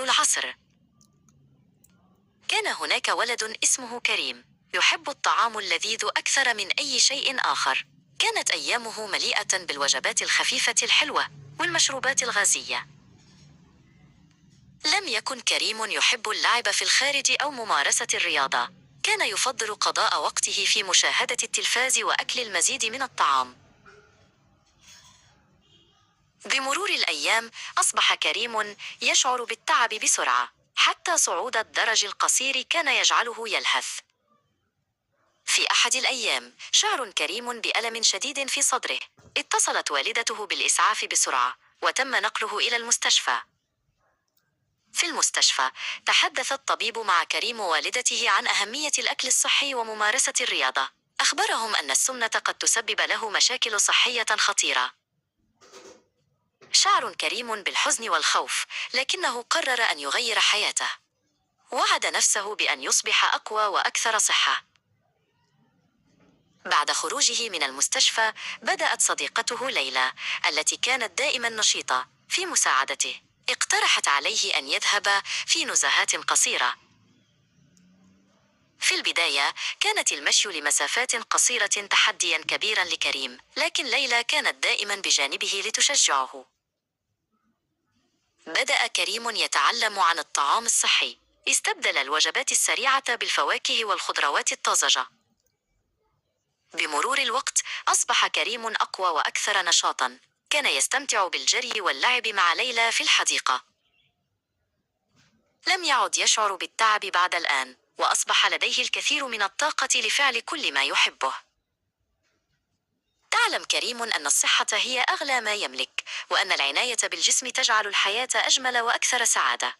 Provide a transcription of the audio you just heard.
العصر. كان هناك ولد اسمه كريم، يحب الطعام اللذيذ أكثر من أي شيء آخر. كانت أيامه مليئة بالوجبات الخفيفة الحلوة والمشروبات الغازية. لم يكن كريم يحب اللعب في الخارج أو ممارسة الرياضة. كان يفضل قضاء وقته في مشاهدة التلفاز وأكل المزيد من الطعام. بمرور الأيام، أصبح كريم يشعر بالتعب بسرعة، حتى صعود الدرج القصير كان يجعله يلهث. في أحد الأيام، شعر كريم بألم شديد في صدره. اتصلت والدته بالإسعاف بسرعة، وتم نقله إلى المستشفى. في المستشفى، تحدث الطبيب مع كريم ووالدته عن أهمية الأكل الصحي وممارسة الرياضة. أخبرهم أن السمنة قد تسبب له مشاكل صحية خطيرة. شعر كريم بالحزن والخوف، لكنه قرر أن يغير حياته. وعد نفسه بأن يصبح أقوى وأكثر صحة. بعد خروجه من المستشفى، بدأت صديقته ليلى، التي كانت دائما نشيطة، في مساعدته. اقترحت عليه أن يذهب في نزهات قصيرة. في البداية كانت المشي لمسافات قصيرة تحديا كبيرا لكريم، لكن ليلى كانت دائما بجانبه لتشجعه. بدأ كريم يتعلم عن الطعام الصحي. استبدل الوجبات السريعة بالفواكه والخضروات الطازجة. بمرور الوقت أصبح كريم أقوى وأكثر نشاطا. كان يستمتع بالجري واللعب مع ليلى في الحديقة. لم يعد يشعر بالتعب بعد الآن، وأصبح لديه الكثير من الطاقة لفعل كل ما يحبه. تعلم كريم أن الصحة هي أغلى ما يملك، وأن العناية بالجسم تجعل الحياة أجمل وأكثر سعادة.